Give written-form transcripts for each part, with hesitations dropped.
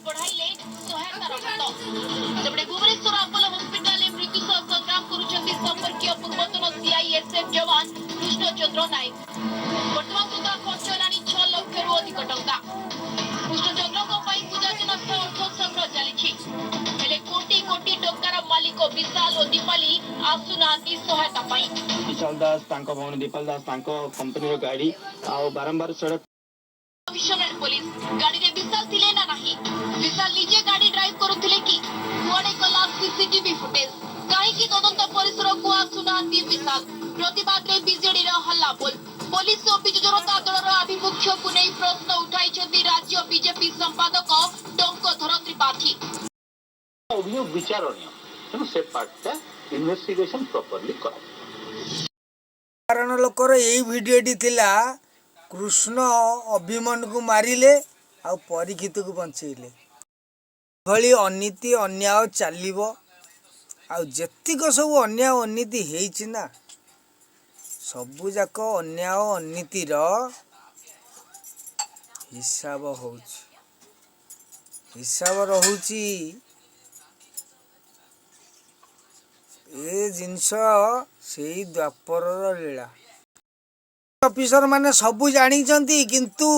ବଢାଇଲେ ସହାୟତାର ହାତ। ସେପଟେ ଭୁବନେଶ୍ୱର ଆପୋଲୋ ହସ୍ପିଟାଲରେ ମୃତ୍ୟୁ ସହ ସଂଗ୍ରାମ କରୁଛନ୍ତି ସମ୍ପର୍କୀୟ ପୂର୍ବତନ ସିଆଇଏସ୍ଏଫ୍ ଯବାନ କୃଷ୍ଣଚନ୍ଦ୍ର ନାୟକ। ବର୍ତ୍ତମାନ ସୁଦ୍ଧା ଖର୍ଚ୍ଚ ହେଲାଣି 6 ଲକ୍ଷରୁ ଅଧିକ ଟଙ୍କା। କୃଷ୍ଣଚନ୍ଦ୍ରଙ୍କ ପାଇଁ ପୂଜାର୍ଚ୍ଚନା ସହ ଅର୍ଥ ସଂଗ୍ରହ ଚାଲିଛି। ହେଲେ କୋଟି କୋଟି ଟଙ୍କାର ମାଲିକ ବିଶାଲ ଓ ଦୀପାଲି ଆସୁନାହାନ୍ତି ସହାୟତା ପାଇଁ। ବିଶାଲ ଦାସ, ତାଙ୍କ ଭଉଣୀ ଦୀପାଲି ଦାସ, ତାଙ୍କ କମ୍ପାନୀର ଗାଡି ଆଉ ବାରମ୍ବାର ସେଟା କମିଶନରେଟ ପୋଲିସ। ଗାଡିରେ ବିଶାଲ ଥିଲେ ନା ନାହିଁ? ବିଶାଲ ନିଜେ ଗାଡି ଡ୍ରାଇଭ୍ କରୁଥିଲେ କି? କୁଆଡେ ଗଲା ସିସିଟିଭି ଫୁଟେଜ? କାହିଁକି ତଦନ୍ତ ପରିସରକୁ ଆସୁନାହାନ୍ତି ବିଶାଲ? ପ୍ରତିବାଦରେ ବିଜେଡିର ହଲ୍ଲାବୋଲ। ପୋଲିସ ଓ ବିଜୁ ଜନତା ଦଳର ଆଭିମୁଖ୍ୟକୁ ନେଇ ପ୍ରଶ୍ନ ଉଠାଇଛନ୍ତି ରାଜ୍ୟ ବିଜେପି ସମ୍ପାଦକ ଟଙ୍କଧର ତ୍ରିପାଠୀ। ଅଭିଯୋଗ ବିଚାରଣୀୟ, ତେଣୁ ସେ ପାର୍ଟଟା ଇନଭେଷ୍ଟିଗେସନ ପ୍ରପରଲି କରାଯିବ। ସାଧାରଣ ଲୋକର ଏଇ ଭିଡ଼ିଓଟି ଥିଲା। କୃଷ୍ଣ ଅଭିମନ୍ୟୁକୁ ମାରିଲେ ଆଉ ପରୀକ୍ଷିତକୁ ବଞ୍ଚେଇଲେ। ଏଭଳି ଅନୀତି ଅନ୍ୟାୟ ଚାଲିବ। ଆଉ ଯେତିକ ସବୁ ଅନ୍ୟାୟ ଅନୀତି ହେଇଛି ନା, ସବୁଯାକ ଅନ୍ୟାୟ ଅନୀତିର ହିସାବ ହଉଛି, ହିସାବ ରହୁଛି। ଏ ଜିନିଷ ସେଇ ଦ୍ୱାପରର ଲୀଳା। ଅଫିସର ମାନେ ସବୁ ଜାଣିଛନ୍ତି, କିନ୍ତୁ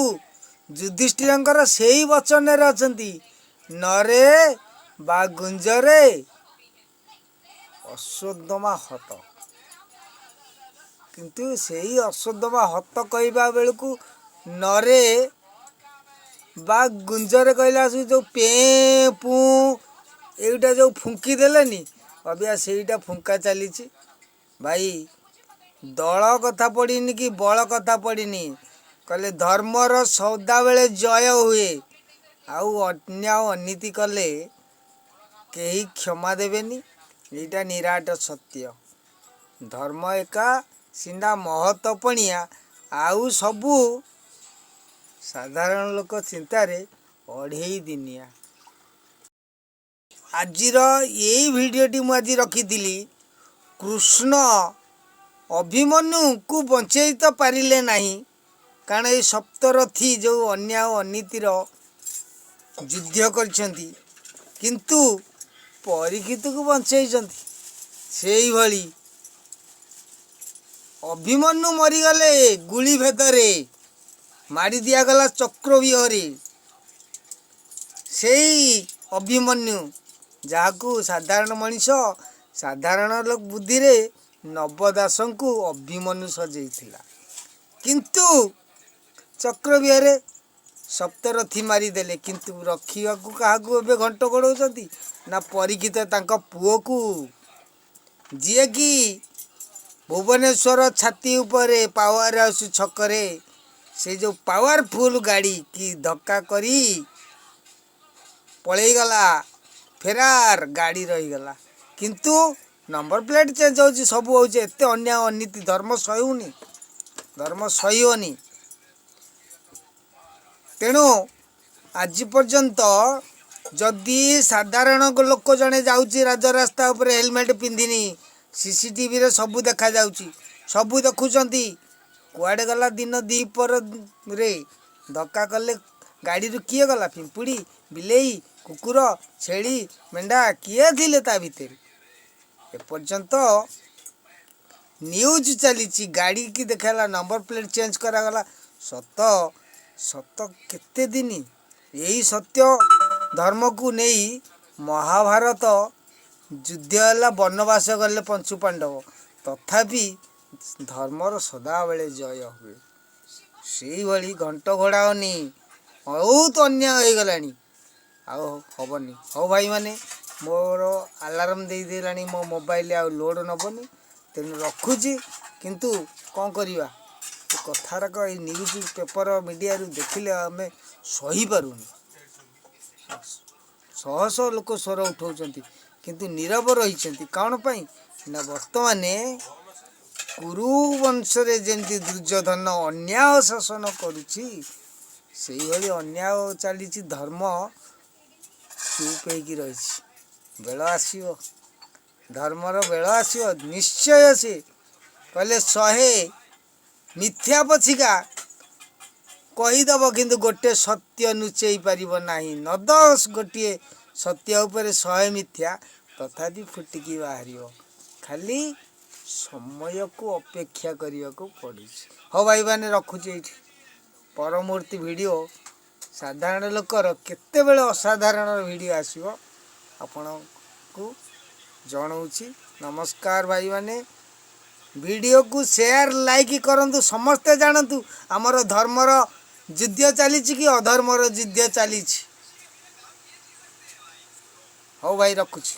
ଯୁଧିଷ୍ଠିରଙ୍କର ସେଇ ବଚନରେ ଅଛନ୍ତି, ନରେ ବା ଗୁଞ୍ଜରେ ଅଶ୍ୱତ୍ଥାମା ହତ। କିନ୍ତୁ ସେଇ ଅଶ୍ୱତ୍ଥାମା ହତ କହିବା ବେଳକୁ ନରେ ବା ଗୁଞ୍ଜରେ କହିଲା ଆସିକି ଯେଉଁ ପେଁ ପୁଁ ଏଇଟା ଯେଉଁ ଫୁଙ୍କି ଦେଲେନି, ଅବିକା ସେଇଟା ଫୁଙ୍କା ଚାଲିଛି। ଭାଇ, ଦଳ କଥା ପଡ଼ିନି କି ବଳ କଥା ପଡ଼ିନି। କହିଲେ ଧର୍ମର ସଦାବେଳେ ଜୟ ହୁଏ। ଆଉ ଅନ୍ୟାୟ ଅନୀତି କଲେ କେହି କ୍ଷମା ଦେବେନି, ଏଇଟା ନିରାଟ ସତ୍ୟ। ଧର୍ମ ଏକା ସିନା ମହତ ପଣିଆ, ଆଉ ସବୁ ସାଧାରଣ ଲୋକ ଚିନ୍ତାରେ ଅଢ଼େଇ ଦିନିଆ। ଆଜିର ଏଇ ଭିଡ଼ିଓଟି ମୁଁ ଆଜି ରଖିଥିଲି। କୃଷ୍ଣ ଅଭିମନ୍ୟୁକୁ ବଞ୍ଚେଇ ତ ପାରିଲେ ନାହିଁ, କାରଣ ଏଇ ସପ୍ତରଥୀ ଯେଉଁ ଅନ୍ୟାୟ ଅନୀତିର ଯୁଦ୍ଧ କରିଛନ୍ତି, କିନ୍ତୁ ପରୀକ୍ଷିତକୁ ବଞ୍ଚେଇଛନ୍ତି। ସେଇଭଳି ଅଭିମନ୍ୟୁ ମରିଗଲେ ଗୁଳି ଭେଦରେ, ମାରି ଦିଆଗଲା ଚକ୍ରବ୍ୟୁହରେ। ସେଇ ଅଭିମନ୍ୟୁ ଯାହାକୁ ସାଧାରଣ ମଣିଷ ସାଧାରଣ ଲୋକ ବୁଦ୍ଧିରେ ନବ ଦାସଙ୍କୁ ଅଭିମନ୍ୟୁ ସଜେଇଥିଲା, କିନ୍ତୁ ଚକ୍ରବ୍ୟୁହରେ ସପ୍ତରଥୀ ମାରିଦେଲେ। କିନ୍ତୁ ରଖିବାକୁ କାହାକୁ ଏବେ ଘଣ୍ଟ ଘୋଡ଼ଉଛନ୍ତି ନା ପରୀକ୍ଷିତ ତାଙ୍କ ପୁଅକୁ, ଯିଏକି ଭୁବନେଶ୍ୱର ଛାତି ଉପରେ ପାୱାର ହାଉସ୍ ଛକରେ ସେ ଯେଉଁ ପାୱାରଫୁଲ୍ ଗାଡ଼ି କି ଧକ୍କା କରି ପଳେଇଗଲା ଫେରାର, ଗାଡ଼ି ରହିଗଲା, କିନ୍ତୁ ନମ୍ବର ପ୍ଲେଟ୍ ଚେଞ୍ଜ ହେଉଛି, ସବୁ ହେଉଛି। ଏତେ ଅନ୍ୟାୟ ଅନୀତି ଧର୍ମ ସହିଉନି, ଧର୍ମ ସହିବନି। ତେଣୁ ଆଜି ପର୍ଯ୍ୟନ୍ତ ଯଦି ସାଧାରଣ ଲୋକ ଜଣେ ଯାଉଛି ରାଜରାସ୍ତା ଉପରେ, ହେଲମେଟ୍ ପିନ୍ଧିନି, ସିସିଟିଭିରେ ସବୁ ଦେଖାଯାଉଛି, ସବୁ ଦେଖୁଛନ୍ତି। କୁଆଡ଼େ ଗଲା ଦିନ ଦ୍ୱିପହରରେ ଧକ୍କା କଲେ, ଗାଡ଼ିରୁ କିଏ ଗଲା? ପିମ୍ପୁଡ଼ି, ବିଲେଇ, କୁକୁର, ଛେଳି, ମେଣ୍ଢା କିଏ ଥିଲେ ତା ଭିତରେ? ଏପର୍ଯ୍ୟନ୍ତ ନ୍ୟୁଜ୍ ଚାଲିଛି। ଗାଡ଼ିକି ଦେଖାଗଲା, ନମ୍ବର ପ୍ଲେଟ୍ ଚେଞ୍ଜ କରାଗଲା। ସତ ସତ କେତେ ଦିନ ଏଇ ସତ୍ୟ ଧର୍ମକୁ ନେଇ ମହାଭାରତ ଯୁଦ୍ଧ ହେଲା, ବନବାସ ଗଲେ ପଞ୍ଚୁ ପାଣ୍ଡବ, ତଥାପି ଧର୍ମର ସଦାବେଳେ ଜୟ ହୁଏ। ସେଇଭଳି ଘଣ୍ଟ ଘୋଡ଼ାଅନି, ବହୁତ ଅନ୍ୟାୟ ହେଇଗଲାଣି, ଆଉ ହବନି। ହଉ ଭାଇମାନେ, ମୋର ଆଲାର୍ମ ଦେଇଦେଲାଣି ମୋ ମୋବାଇଲ, ଆଉ ଲୋଡ଼ ନେବନି, ତେଣୁ ରଖୁଛି। କିନ୍ତୁ କ'ଣ କରିବା, ଏ କଥାରକ ଏଇ ନ୍ୟୁଜ୍ ପେପର ମିଡ଼ିଆରୁ ଦେଖିଲେ ଆମେ ସହିପାରୁନି। ଶହ ଶହ ଲୋକ ସ୍ୱର ଉଠାଉଛନ୍ତି, କିନ୍ତୁ ନୀରବ ରହିଛନ୍ତି। କ'ଣ ପାଇଁ ନା ବର୍ତ୍ତମାନ କୁରୁବଂଶରେ ଯେମିତି ଦୁର୍ଯ୍ୟୋଧନ ଅନ୍ୟାୟ ଶାସନ କରୁଛି, ସେଇଭଳି ଅନ୍ୟାୟ ଚାଲିଛି। ଧର୍ମ ଚୁପ୍ ହେଇକି ରହିଛି। ବେଳ ଆସିବ, ଧର୍ମର ବେଳ ଆସିବ ନିଶ୍ଚୟ। ସେ କହିଲେ 100 ମିଥ୍ୟା ପଛିକା କହିଦେବ, କିନ୍ତୁ ଗୋଟେ ସତ୍ୟ ଲୁଚେଇ ପାରିବ ନାହିଁ। ନଦ ଗୋଟିଏ ସତ୍ୟ ଉପରେ 100 ମିଥ୍ୟା ତଥାପି ଫୁଟିକି ବାହାରିବ। ଖାଲି ସମୟକୁ ଅପେକ୍ଷା କରିବାକୁ ପଡ଼ୁଛି। ହଉ ଭାଇମାନେ, ରଖୁଛି ଏଇଠି। ପରମୂର୍ତ୍ତି ଭିଡ଼ିଓ ସାଧାରଣ ଲୋକର କେତେବେଳେ ଅସାଧାରଣ ଭିଡ଼ିଓ ଆସିବ, ଆପଣଙ୍କୁ ଜଣାଉଛି। ନମସ୍କାର ଭାଇମାନେ। ଭିଡ଼ିଓକୁ ସେୟାର, ଲାଇକ୍ କରନ୍ତୁ। ସମସ୍ତେ ଜାଣନ୍ତୁ ଆମର ଧର୍ମର ଯୁଦ୍ଧ ଚାଲିଛି କି ଅଧର୍ମର ଯୁଦ୍ଧ ଚାଲିଛି। ହଉ ଭାଇ, ରଖୁଛି।